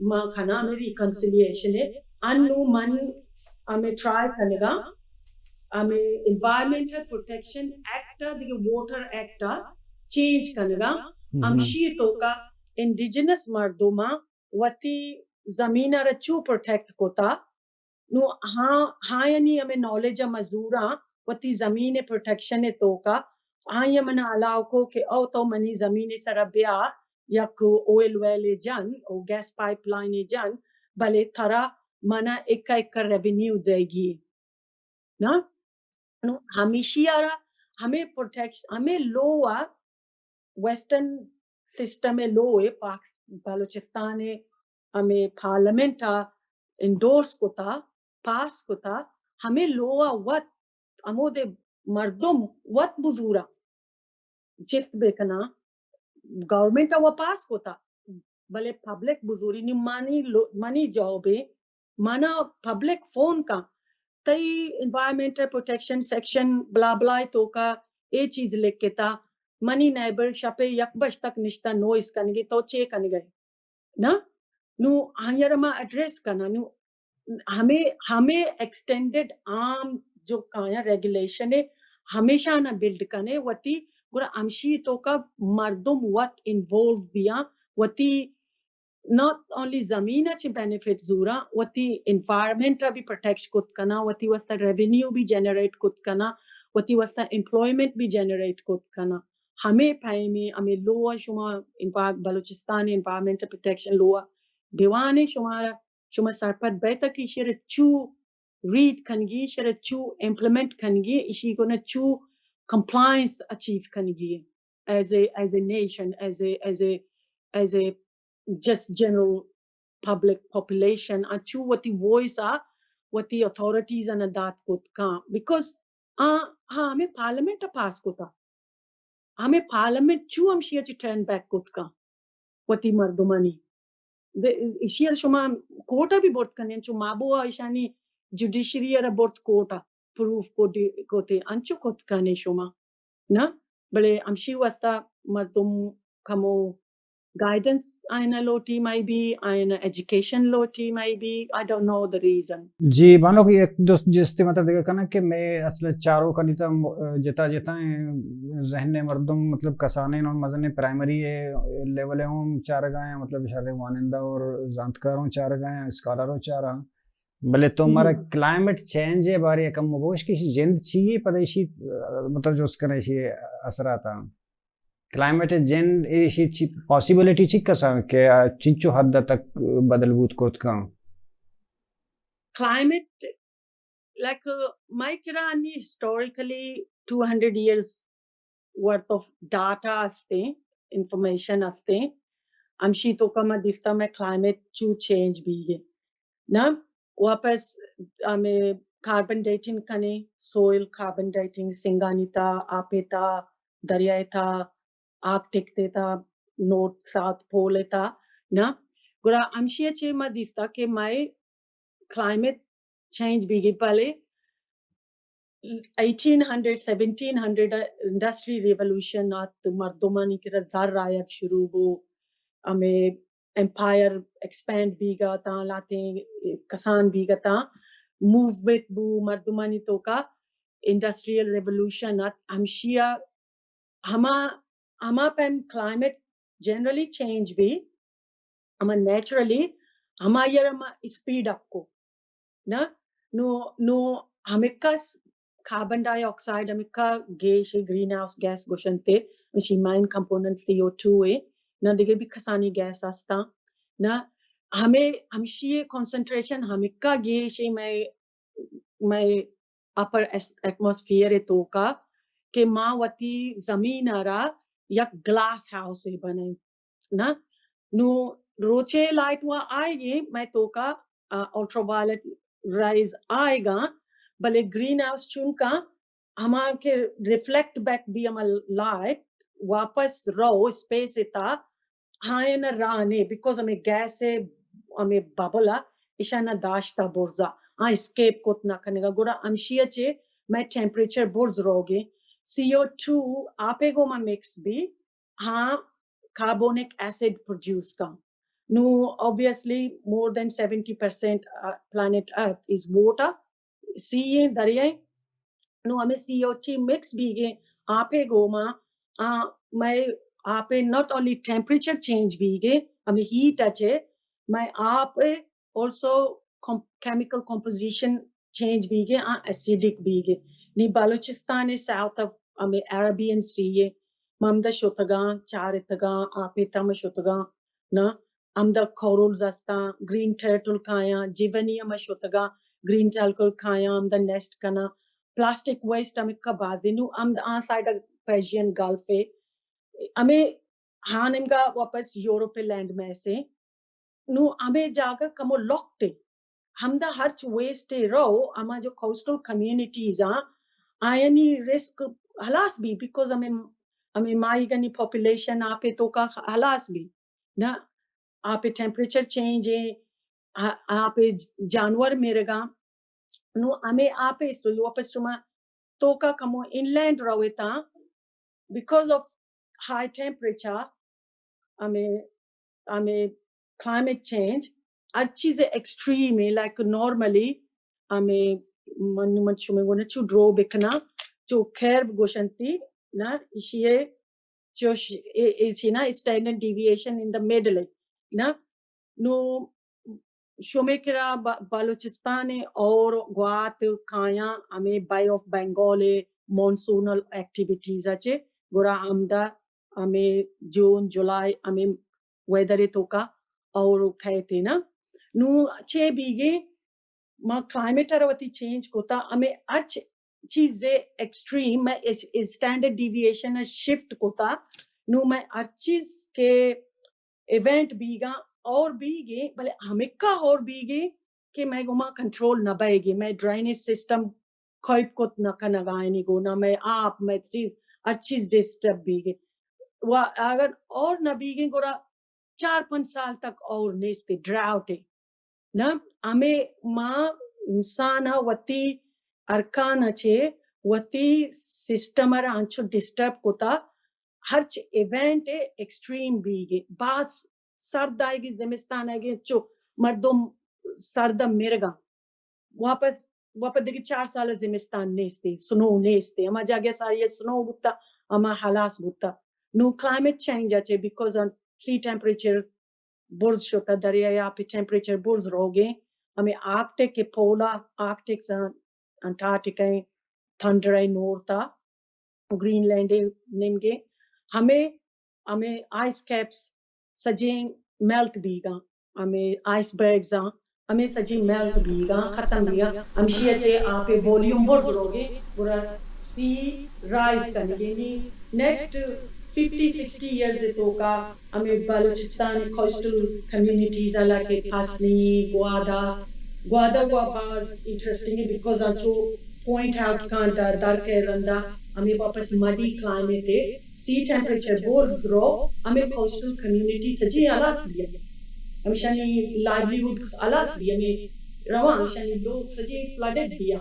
ما کنا ہمیں ریکنسیلیشن ء۔ انو من ہمیں ٹرائی کنگا، ہمیں انوائرمنٹل پروٹیکشن ایکٹ ء دگہ واٹر ایکٹ ء چینج کنگا۔ ہمشی توکا انڈیجنس مردماں وتی زمین ء را چو پروٹیکٹ کتا، نو ہاں، ہایانی ہمیں نالج ء مزوراں وتی زمین ء پروٹیکشن ء توکا، آئی ء منا الاؤ کو کہ او تو منی زمین ء سرا بیا، یک آئل ویل ء جن، او گیس پائپ لائن ء جن، بلے ترا منا ایکا ایکا ریونیو دیگی نا۔ نو ہمیشی ء را ہمیں پروٹیکشن، ہمیں لو ء ویسٹرن سسٹم ء لو ء پاک-، بلوچستان ء ہمے پارلیمنٹ ء انڈورس کتا، پاس کتا، ہمے لو ء وت ہمودے مردم وت بزوراں۔ چست بکناں، گورنمنٹ ءَ و پاس کتا، بلے پبلک بزوری نی، منی لو-، منی جاب اے، منا پبلک فون کن، تئی انوائرمنٹل پروٹیکشن سیکشن بلا بلا ءِ توکا اے چیز لکھتا، منی نیبر شپے یک بج تک نشتہ نوائز کنگی، تو چے کنگئے؟ نا، نو آئی ءَ را ما ایڈریس کناں۔ نو ہمے، ہمے ایکسٹینڈڈ عام جو کایاں ریگولیشن اے، ہمیشاں نا بلڈ کنے وتی، گڑا ہمشی توکا مردم وت انوالو بیاں، وتی ناٹ اونلی زمین ءَ چہ بینیفٹ زوراں، وتی انوائرمنٹ ءَ بھی پروٹیکٹ کت کناں، وتی واسطہ ریونیو بھی جنریٹ کت کناں، وتی واسطہ ایمپلائمنٹ بھی جنریٹ کت کناں۔ ہمے پیمیں، ہمے لو ءَ شما انوا-، بلوچستان انوائرمنٹ پروٹیکشن لو ءَ دیوانے، شما، شما سرپد بیتا کہ ایشی ءَ را چو ریڈ کنگی، ایشی ءَ را چو امپلیمنٹ کنگی، ایشی گونا چو کمپلائنس اچیو کنگی as a, as a nation, as a, as a, as a just general public population ءَ چو وتی وائس ءَ وتی اتھارٹیز ءَ نہ دات کت کاں، بیکاز آ، آ ہمے پارلیمنٹ ءَ پاس کتا، ہمے پارلیمنٹ چو ہمشی ءَ چہ ٹرن بیک کت کاں وتی مردمانی۔ دے-، ایشی ءَ شما کورٹ ءَ بھی برت کنیں، چو مابو ءَ ایشانی جوڈیشری ءَ را برت کورٹ ءَ، پروف کو ڈی-، کوتے انچو کت کنے شما۔ نا، بلے ہمشی واسطہ مردم کمو گائیڈنس آئینا لوٹی مائی بی، آئینا ایجوکیشن لوٹی مائی بی، I don't know the reason. جی بانک، یک دوست جستے مطلب دگہ کناں کہ میں اصل چاروکانی تا م-، جتا جتا ہیں ذہن مردم مطلب کسانیں اور مزن پرائمری لیول ہوں چارگا ہیں، مطلب شر وانندہ اور زانتکار ہوں چارگا ہیں، اسکالر ہوں چارا۔ بلے تو مارا ہم۔ کلائمیٹ چینج ءِ بارے ءَ کم بگوش کہ ایشی جند چی یے، پدا ایشی، ا، مطلب جست کن ایشی اثرات آں۔ کلائمیٹ جند ایشی چی پاسیبلٹی چی کساں کہ آ چنچو حد تک بدل بوت کرت کاں؟ کلائمیٹ، لائک، مئے کرا انی historically two hundred years worth of data ہستیں، انفارمیشن ہستیں، ہمشی توکا ما دیستا مئے کلائمیٹ چو چینج بیگے۔ نا، واپس ہمے کاربن ڈیٹنگ کنے، سوئل کاربن ڈیٹنگ، سنگانی تا، آپے تا، دریائے تا، آرکٹک تے تا، نارتھ ساؤتھ پول تا، نا۔ گڑا ہمشی چے ما دیستا کہ مئے کلائمیٹ چینج بیگی، بلے eighteen hundred, seventeen hundred industry revolution آت، مردمانی کرا زر آیگ شروع بو، ہمے ایمپائر ایکسپینڈ بیگا تاں، لاتیں کسان بیگا تاں، موومنٹ بو مردمانی توکا، انڈسٹریل ریولوشن آت، ہمشیا ہما، ہما پیم کلائمیٹ جنرلی چینج بی، ہما نیچرلی ہما یرا ما اسپیڈ اپ کو۔ نا، نو، نو ہمکا س-، کاربن ڈائی آکسائیڈ ہمکا گیش اے، گرین ہاؤس گیس گوشنتے، اشی مین کمپوننٹ سی او ٹو اے، نا دگہ بھی کسانی گیس ہستاں۔ نا ہمیں، ہمشی کانسنٹریشن ہمکا گیش اے، مئے، مئے اپر ایس-، ایٹماسفیئر ءِ توکا کہ ما وتی زمین ءَ را یک گلاس ہاؤس ءَ بنائیں۔ نا؟ نو روچے لائٹ وا آئیگی، مئے توکا، آ، الٹرا وائلٹ ریز آئیگا، بلے گرین ہاؤس چونکا ہما کہ ریفلیکٹ بیک بی ہما لائٹ واپس رو اسپیس ءِ تا، ہاں نا رانے، بیکاز ہمیں گیس ءِ ہمیں ببل ءَ ایشانا داشتا برزا، ہاں اسکیپ کت نہ کنگا۔ گڑا ہمشی ءَ چے مئے ٹیمپریچر برز روگے۔ سی او ٹو آپے گوما مکس بی، ہاں کاربونک ایسڈ پروڈیوس کن۔ نو، obviously more than seventy percent planet Earth is water، سی ایں، دریا ایں۔ نو ہمیں سی او ٹو مکس بیگے آپے گوما، آ، مئے آپے ناٹ اونلی ٹیمپریچر چینج بیگے، ہمیں ہیٹ اچے، مئے آپ اے آلسو کم-، کیمیکل کمپوزیشن چینج بیگے، آ ایسیڈک بیگے۔ نی بلوچستان اے ساؤتھ آف ہمیں عربین سی اے، ما ہمدا شتگاں، چارتگاں، آپے تم شتگاں، نا، ہمدا کورلز ہستاں، گرین ٹرٹل کایاں، جیونی ہم شتگاں، گرین ٹرٹل کایاں، ہمدا نیسٹ کناں۔ پلاسٹک ویسٹ ہمکا بازی نو، ہمدا آ سائیڈ پرشین گلف اے، ہمیں ہاں نیمگا واپس یورپ لینڈ میسے۔ نو ہمیں جاگہ کمو لکتے۔ ہمدا ہرچ ویسٹ اے رو، ہما جو کوسٹل کمیونٹیز آں، آیانی رسک ہلاس بی، بیکاز ہمیں ہمے ماہیگانی پاپولیشن آپے توکا ہلاس بی نا، آپے ٹیمپریچر چینج ایں، آ-، آپے جانور مرگاں۔ نو ہمے آپے سو واپس شما توکا کمو انلینڈ رویتاں، because of high temperature، ہمے، ہمے کلائمیٹ چینج، ہر چیز ایکسٹریم ایں، لائک نارملی ہمے من، من شمے گونا چو ڈرو بکناں، چو کرب گوشنتی نا، اشی اے چوش-، اے-، ایشی نا standard deviation in the middle نا۔ نو شمے کرا ب-، بلوچستان اور گوات کایاں ہمے بے آف بنگال مانسونل ایکٹیویٹیز اچے، گڑا ہمدا ہمے جون، جولائی، ہمے ویدر توکا اور کھیتے نا۔ نو چے بیگے ما کلائمیٹ ء وتی چینج کتا، ہمے ہرچ چیز ایکسٹریم، مئے اس-، اسٹینڈرڈ ڈیویشن ء شفٹ کتا۔ نو مئے ہر چیز کہ ایونٹ بیگا اور بیگے، بلے ہمکا اور بیگے کہ مئے گوما کنٹرول نہ بئیگے، مئے ڈرینیج سسٹم کوپ کت نہ کنگا اینی گونا، مئے آپ، مئے چیز، ہر چیز ڈسٹرب بیگے۔ و اگر اور نہ بیگے گڑا چار پنچ سال تک اور نیستے، ڈراؤٹ ہے نا۔ ہمے ما انسان ء وتی ارکان ء چہ وتی سسٹم ء را انچو ڈسٹرب کتا، ہرچ ایونٹ ایکسٹریم بیگے، باز سرد آئیگی، زمستان آئیگی، چو مردم سرد ء مرگاں۔ واپس، واپس دگہ چار سال زمستان نیستی، سنو نیستی۔ ہما جاگہ ساری سنو بوتا، ہما ہلاس بوتا۔ نو کلائمیٹ چینج اچے، بیکاز آن سی ٹیمپریچر برز شتا، دریائے آپ ٹیمپریچر برز روگے۔ ہمیں آرکٹک کے پولا، آرکٹک سان انٹارکٹیکا تھنڈرا نورتا، گرین لینڈ نیمگے، ہمیں، ہمیں آئس کیپس سجیں میلٹ بیگاں، ہمیں آئس برگز آں، ہمیں سجیں میلٹ بیگاں، ختم بیگاں، ہمشی ء چہ آپ ء والیوم برز روگے، گڑا سی رائز کنگے۔ نی نیکسٹ ففٹی سکسٹی ایئرز ء توکا ہمیں بلوچستان ء کوسٹل کمیونٹیز، حالانکہ پاسنی، گوادا، گوادا وا باز انٹرسٹنگ ہے، بیکاز آنچو پوائنٹ آؤٹ کان در، در کے رندا ہمیں واپس مڈی کلائمیٹ ہے، سی ٹیمپریچر بور درو، ہمیں کوسٹل کمیونٹی سجی ہلاس بیا، ہمیشانی لائیولیہڈ ہلاس بیا، ہمیں رواں، ہمیشانی لوگ سجی فلڈڈ بیا۔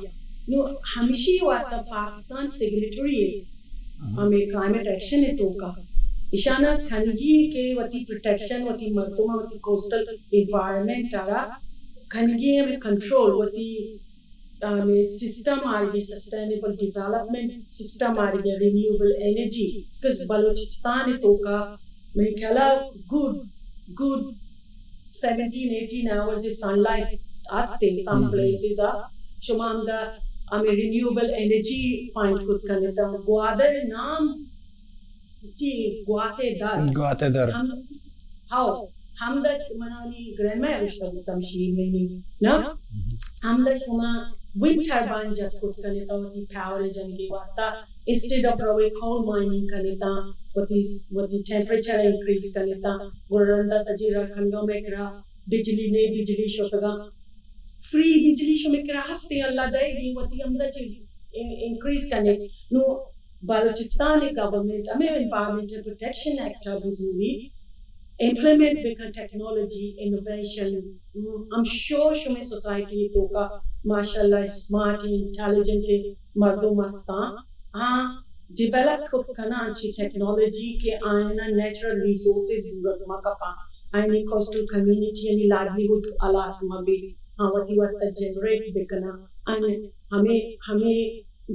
نو ہمشی واسطہ پاکستان سگنیٹری ہے ہمیں کلائمیٹ ایکشن ہے توکا۔ اشانا کھنگی کے وتی پروٹیکشن، وتی مردم، وتی کوسٹل انوائرمنٹ آرا کھنگی ہمیں کنٹرول، وتی ہمیں سسٹم آرگی، سسٹینیبل ڈیولپمنٹ سسٹم آرگی، رینیوبل انرجی، کس بلوچستان توکا میں کلا گڈ، گڈ seventeen eighteen hours sunlight آتے سم پلیسز آ، شما ہمدا ہمیں رینیوبل انرجی فائنڈ کت کنتا۔ گوادر نام چی؟ گواتے در۔ گواتے در۔ ہم، ہاؤ، ہمدا منانی گرینڈ ماں گوشتا بوتم شیر میں نا؟ ہمدا شما ونڈ ٹربائن جت کت کنتا وتی پاور جنگی واسطہ، انسٹیڈ آف روے کول مائننگ کنتا، وتی، وتی ٹیمپریچر انکریز کنتا، گڑا رندا سجی را کھنگا میں کرا بجلی نے، بجلی شتگا، فری بجلی شمے کرا ہستے، اللہ دے گی، وتی ہمدا چیز ان-، انکریز کنے۔ نو بلوچستان گورنمنٹ ہمیں انوائرمنٹل پروٹیکشن ایکٹ بزوری امپلیمنٹ بکن، ٹیکنالوجی، انوویشن، ہم شو شمے سوسائٹی توکا ماشاءاللہ اسمارٹ، انٹیلیجنٹ مردم ہستاں، ہاں، ڈیولپ کت کناں چی ٹیکنالوجی کہ آیانا نیچرل ریسورسز ضرورت مہ کپاں، آیانی کوسٹل کمیونٹی یعنی لائیولیہڈ ہلاس مہ بی، ہاں، وتی واسطہ جنریٹ بکناں۔ آیانی ہمیں، ہمیں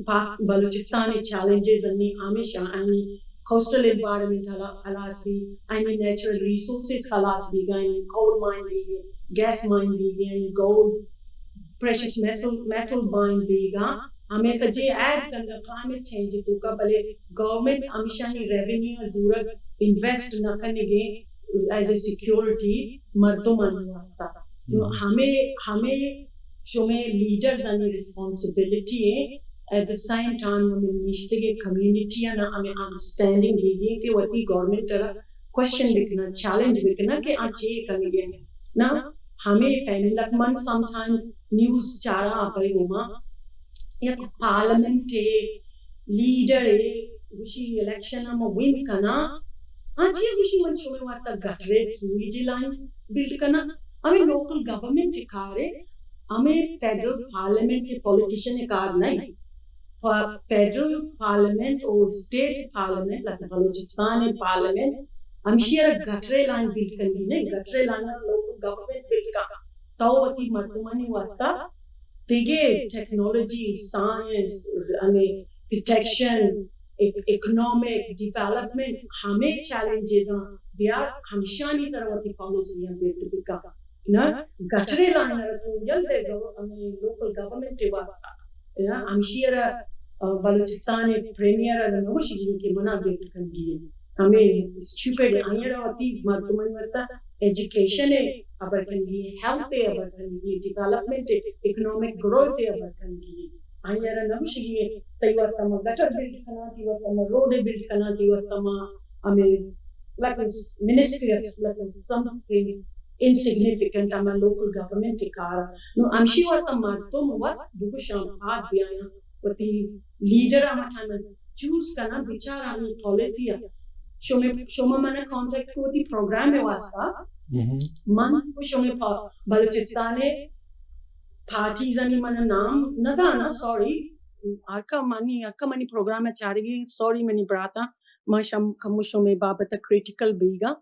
پاک بلوچستان چیلنجز انی ہمیشہ آیانی کوسٹل انوائرمنٹ ہلا-، ہلاس بی، آیانی نیچرل ریسورسز ہلاس بیگا، آیانی کول مائن بیگے، گیس مائن بیگے، آیانی gold, precious metal, metal mine بیگا، ہمیں سجے ایڈ کنگا کلائمیٹ چینج توکا، بلے گورنمنٹ ہمیشانی ریونیو زورگ انویسٹ نہ کنگے ایز اے سیکیورٹی مردمانی واسطہ۔ نو ہمیں، ہمیں شمے لیڈرز آنی ریسپانسبلٹی ہے، ایٹ دا سیم ٹائم ہمیں نشتگے کمیونٹی آنا ہمیں انڈرسٹینڈنگ دیگی کہ وتی گورنمنٹ را کوشچن بکنن، چیلنج بکنن کہ آ چے کنگے۔ نا ہمیں فیملی لک من سم ٹائم نیوز چارا آپے گوما یک پارلیمنٹ ہے، لیڈر ہے، گوشی الیکشن ءَ ما ون کناں، آ چیا گوشی من شمئے واسطہ گٹرے سویج لائن بلڈ کناں؟ ہمے لوکل گورنمنٹ ءِ کار ءَ، ہمے فیڈرل پارلیمنٹ ءِ پولیٹیشن ءِ کار نہ انت۔ فیڈرل پارلیمنٹ اور اسٹیٹ پارلیمنٹ، لکہ بلوچستان ءِ پارلیمنٹ، ہمشی ءَ را گٹرے لائن بلڈ کنگی نہ انت، گٹرے لائن ءَ لوکل گورنمنٹ بلڈ کن۔ تو وتی مردمانی واسطہ دگہ ٹیکنالوجی، سائنس، ہمے ڈیٹیکشن، اک-، اکنامک ڈیولپمنٹ، ہمے چیلنجز آں بیار، ہمشانی سر وتی پالیسی آں بلڈ بکن۔ نہ گٹرے لائن ءَ را تو یل دے گو، ہمے لوکل گورنمنٹ ءِ واسطہ۔ نہ ہمشی ءَ را، آ، بلوچستان ءِ پریمیئر ءَ را نہ گوشگی کہ منا بلڈ کنگی انت۔ ہمے اسٹوپڈ، آئی ءَ را وتی مردمانی واسطہ ایجوکیشن ءِ ہبر کنگی، ہیلتھ ءِ ہبر کنگی، ڈیولپمنٹ ءِ، اکنامک گروتھ ءِ ہبر کنگی۔ آئی ءَ را نہ گوشگی تئی واسطہ ما گٹر بلڈ کناں، تئی واسطہ ما روڈ بلڈ کناں، تئی واسطہ ما ہمے لکہ منسٹری است، لکہ سم تھنگ انسگنیفیکنٹ، ہما لوکل گورنمنٹ ءِ کار۔ نو ہمشی واسطہ مردم وت بگوشاں، پاد بیایاں، وتی لیڈر ہما ٹائم چوز کناں، بچار آنی پالیسی ءَ۔ شما، شما منا کانٹیکٹ کو وتی پروگرام ءِ واسطہ۔ من کو شما پا-، بلوچستان ءِ پارٹیز آنی منا نام نہ دانا، سوری۔ ہرکا منی، ہرکا منی پروگرام ءَ چارگی، سوری منی براتاں، ما شم-، کمو شمے بابت ءَ کریٹیکل بیگا،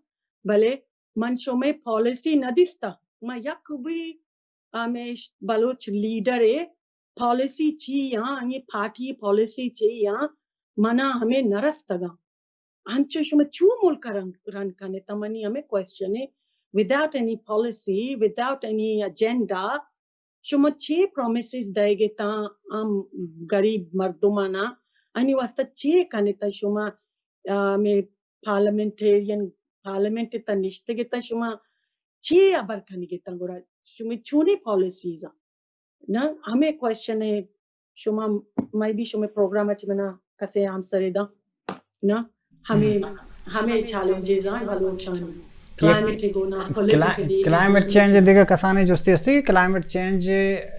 بلے من شمے پالیسی نہ دیستا۔ ما یک بھی ہمیش بلوچ لیڈر ءِ پالیسی چی آں، آئی پارٹی پالیسی چی آں، منا ہمے نہ رستگاں۔ انچو شما چو ملک ءَ رن، رن کنیت؟ منی ہمے کوئسچن اے، without any policy, without any agenda, شما چے پرامیسز دئیگ ءَ تاں ہم غریب مردماناں؟ آنی واسطہ چے کنیت شما؟ آ، ہمے پارلیمنٹیرین، پارلیمنٹ ءِ تہ نشتگ ءَ تہ شما چے ہبر کنگ ءَ تاں؟ گڑا شمے چونیں پالیسیز آں؟ نہ، ہمے کوئسچن ءَ شما، مے بی شمے پروگرام ءَ چہ منا کسے آنسر ءَ داں۔ نہ، ہمے، ہمے چیلنجز آں بلوچانی۔ کلائمیٹ ءَ گونا، پولیٹیکلی کلائمیٹ چینج ءِ دگہ کسانیں جستے است کہ کلائمیٹ چینج ءَ،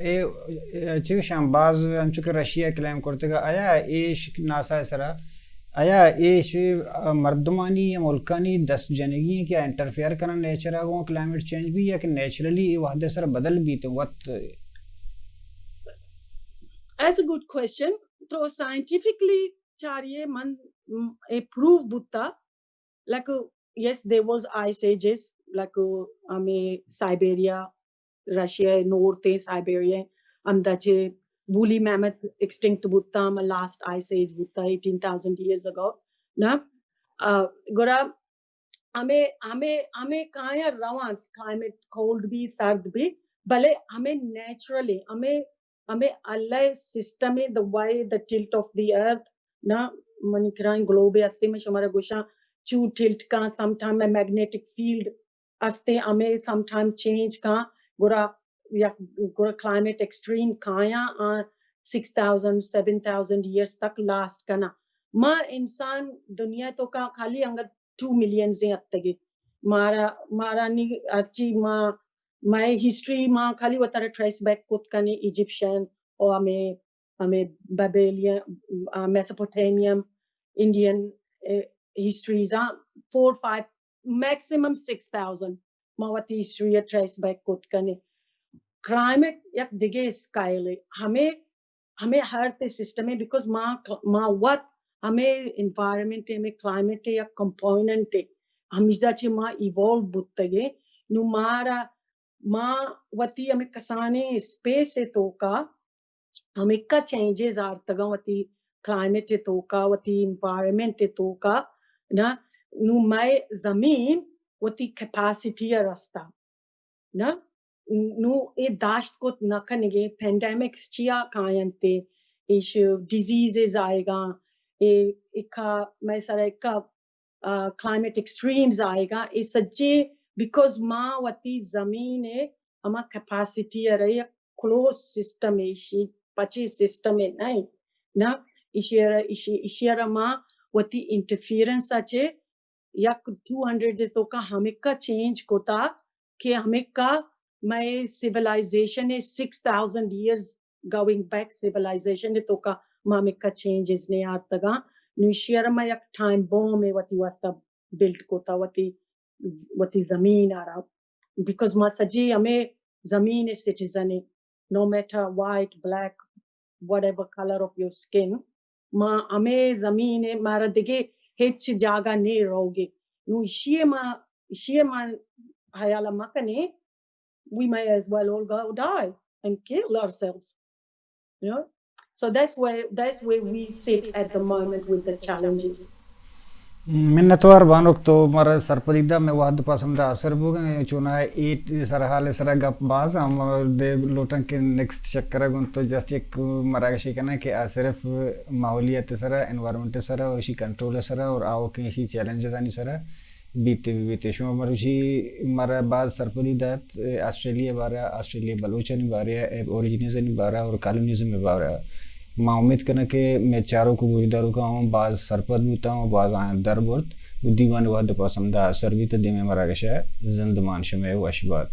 اے، اے، چی گوشاں، باز انچو کہ رشیا کلیم کرتگ، آیا ایش ناسا ءِ سرا، آیا ایش مردمانی یا ملکانی دست جنگی ایں کہ آ انٹرفیئر کنن نیچر ءَ گوں، کلائمیٹ چینج بی، یا کہ نیچرلی اے وہد ءِ سرا بدل بیت وت؟ That's a good question. تو سائنٹیفکلی چاریے من، م، اے پروو بوتا، like, yes, there was ice ages, like, ہمے سائبیریا، رشیا ءِ نارتھ ءَ سائبیریا، ہمدا چہ وولی میمتھ ایکسٹنکٹ بوتا، ہما لاسٹ آئس ایج بوتا، ایٹین تھاؤزنڈ ایئرز اگو، نا؟ آ، گڑا ہمے، ہمے، ہمے کایاں رواں، کلائمیٹ کولڈ بی، سرد بی، بلے ہمے نیچرل ایں، ہمے، ہمے اللہ ءِ سسٹم ایں، the way the tilt of the earth، نا، منی کرائیں گلوب ءَ ہستے، من شمارا گوشاں، چو ٹلٹ کاں، سم ٹائم میگنیٹک فیلڈ ہستے، ہمے سم ٹائم چینج کاں، گڑا یک، گڑا کلائمیٹ ایکسٹریم کایاں، آ، six thousand, seven thousand years تک لاسٹ کناں۔ ما انسان دنیا ءِ توکا خالی انگت ٹو ملینز ایں اتگے۔ مارا، مارا نی ہرچی ما، مئے ہسٹری ما خالی وتارا ٹریس بیک کت کنیں ایجپشن اور ہمے، ہمے بیبیلین، آ، میسوپوٹیمیم، انڈین، اے، ہسٹریز آں، four, five, maximum six thousand ما وتی ہسٹری ءَ ٹریس بیک کت کنیں۔ کلائمیٹ یک دگہ اسکیل اے۔ ہمے ہمے ارتھ ءِ سسٹم اے، بیکاز ما، ما وت ہمے انوائرمنٹ ءِ، ہمے کلائمیٹ ءِ یک کمپوننٹ اے، ہمیشا چہ ما ایوالو بوتگ ایں۔ نوں مارا، ما وتی ہمے کسانیں اسپیس ءِ توکا ہمکا چینجز آرتگاں وتی کلائمیٹ ءِ توکا، وتی انوائرمنٹ ءِ توکا، نا، نوں مئے زمین وتی کیپیسٹی ءَ رستا۔ نا، نوں اے داشت کت نہ کنگے، پینڈیمکس چیا کاینت، ایش ڈیزیزز آئیگاں، اے اکا مئے سرا اکا، آ، کلائمیٹ ایکسٹریمز آئیگاں، اے سجے بیکاز ما وتی زمین ءِ ہما کیپیسٹی ءَ را یک کلوز سسٹم اے، ایشی پچے سسٹم اے نہ اے، نا، ایشی ءَ را، ایشی، ایشی ءَ را ما وتی انٹرفیئرنس ءَ چہ یک ٹو ہنڈریڈ ءِ توکا ہمکا چینج کتا کہ ہمکا مئے سیولائزیشن ءِ six thousand years going back civilisation ءِ توکا ما ہمکا چینجز نیارتگاں۔ نو ایشی ءَ را ما یک ٹائم بومے وتی واسطہ بلڈ کتا، وتی، وتی زمین ءَ را، بیکاز ما سجی ہمے زمین سٹیزن ایں، no matter white, black, what ever colour of your skin, ما ہمے زمین ءَ، مارا دگہ ہچ جاگہ نے روگے۔ نو ایشی ءَ ما، ایشی ءَ ما حیال مکنیں، we may as well all go die and kill ourselves. You know? So that's where, that's where we sit at the moment with the challenges. منتوار بانک، تو مارا سرپدی دا، مئے وہد پاس ہمدا آسر بوگا، چونا اے سرحال سرا گپ باز ہم دے لوٹاں کہ نیکسٹ چکر گوں تو جسٹ یک مراگشے کناں کہ آ صرف ماحولیات سرا، انوائرمنٹ سرا اور اشی کنٹرول سرا اور آوکیں اشی چیلنجز آنی سرا بیتے بیتے۔ شما مروچی مارا باز سرپدی دات، آسٹریلیا بارہ، آسٹریلیا بلوچانی بارہ، اوریجنز آنی بارہ اور کالونیزم بارہ۔ ما امید کناں کہ مئے چاروک و گوشداروکاں ہم باز سرپد بوتاں و باز آیاں در برت۔ و دیوان وہد پاس ہمدا آسر بیت، دیمے مراگش ءَ زندمان شمئے وش بات۔